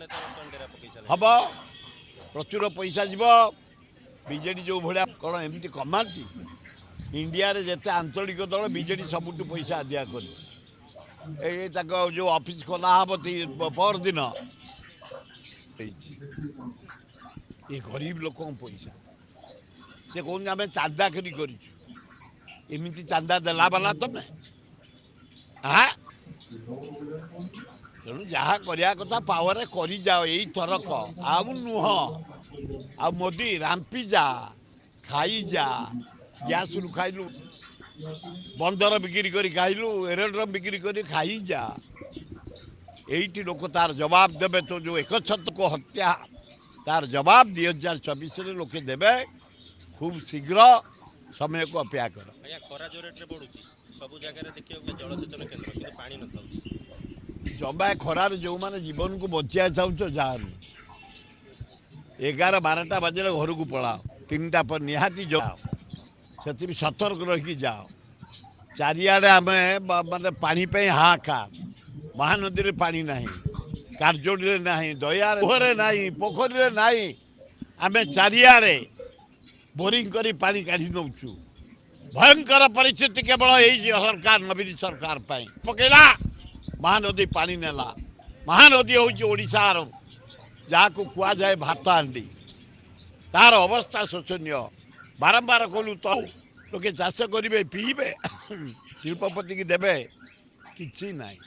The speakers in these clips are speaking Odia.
ନେତା ବର୍ତ୍ତମାନ ଡେରା ପକେଇ ସାରିଲେଣି। ହବ, ପ୍ରଚୁର ପଇସା ଯିବ। ବିଜେଡ଼ି ଯେଉଁ ଭଳିଆ କ'ଣ ଏମିତି କମାନ୍ତି? ଇଣ୍ଡିଆରେ ଯେତେ ଆଞ୍ଚଳିକ ଦଳ, ବିଜେଡ଼ି ସବୁଠୁ ପଇସା ଆଦାୟ କରିଛି। ଏଇ ତାଙ୍କ ଯେଉଁ ଅଫିସ ଖୋଲା ହବ ପରଦିନ ହେଇଛି। ଏ ଗରିବ ଲୋକଙ୍କ ପଇସା, ସେ କହୁଛନ୍ତି ଆମେ ଚାନ୍ଦା କରି କରିଛୁ। ଏମିତି ଚାନ୍ଦା ଦେଲା ବାଲା ତମେ? ଆଁ, ତେଣୁ ଯାହା କରିବା କଥା ପାୱାରରେ କରିଯାଅ ଏଇଥରକ, ଆଉ ନୁହଁ। ଆଉ ମୋଦି, ରାମ୍ପି ଯା, ଖାଇଯା। ଗ୍ୟାସରୁ ଖାଇଲୁ, ବନ୍ଦର ବିକ୍ରି କରି ଖାଇଲୁ, ଏରୋଡ୍ରମ୍ ବିକ୍ରି କରି ଖାଇଯା। ଏଇଠି ଲୋକ ତାର ଜବାବ ଦେବେ। ତ ଯେଉଁ ଏକଛତ୍ରକୁ ହତ୍ୟା, ତାର ଜବାବ 2024ରେ ଲୋକେ ଦେବେ ଖୁବ୍ ଶୀଘ୍ର। ସମୟକୁ ଅପେକ୍ଷା କର। ଆଜ୍ଞା, ଖରା ଯୋଉ ରେଟ୍ରେ ବଢୁଛି, ସବୁ ଜାଗାରେ ଦେଖିବାକୁ ଜଳସେଚନ କେନ୍ଦ୍ର, କିନ୍ତୁ ପାଣି ନଥାଉଛି। ଜମା ଖରାରେ ଯେଉଁମାନେ ଜୀବନକୁ ବଞ୍ଚିବାକୁ ଚାହୁଁଛ, ଯାଅନି। 11 12ଟା ବାଜିଲେ ଘରକୁ ପଳାଅ। 3ଟା ପରେ ନିହାତି ଯାଅ, ସେଥିପାଇଁ ସତର୍କ ରହିକି ଯାଅ। ଚାରିଆଡ଼େ ଆମେ ମାନେ ପାଣି ପାଇଁ ହାହାକାର। ମହାନଦୀରେ ପାଣି ନାହିଁ, କାରଯୋଡ଼ିରେ ନାହିଁ, ଦୟାରେ ନାହିଁ, ପୋଖରୀରେ ନାହିଁ। ଆମେ ଚାରିଆଡ଼େ ବୋରିଂ କରି ପାଣି କାଢ଼ି ନେଉଛୁ। ଭୟଙ୍କର ପରିସ୍ଥିତି। କେବଳ ଏଇ ସରକାର, ନବୀନ ସରକାର ପାଇଁ ପକେଇଲା, ମହାନଦୀ ପାଣି ନେଲା। ମହାନଦୀ ହେଉଛି ଓଡ଼ିଶାର, ଯାହାକୁ କୁହାଯାଏ ଭାତ ହାଣ୍ଡି, ତାର ଅବସ୍ଥା ଶୋଚନୀୟ। ବାରମ୍ବାର କଲୁ ତ ଲୋକେ ଚାଷ କରିବେ, ପିଇବେ, ଶିଳ୍ପପତିକି ଦେବେ, କିଛି ନାହିଁ।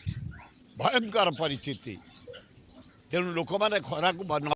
ଭୟଙ୍କର ପରିସ୍ଥିତି। ତେଣୁ ଲୋକମାନେ ଖରାକୁ ନ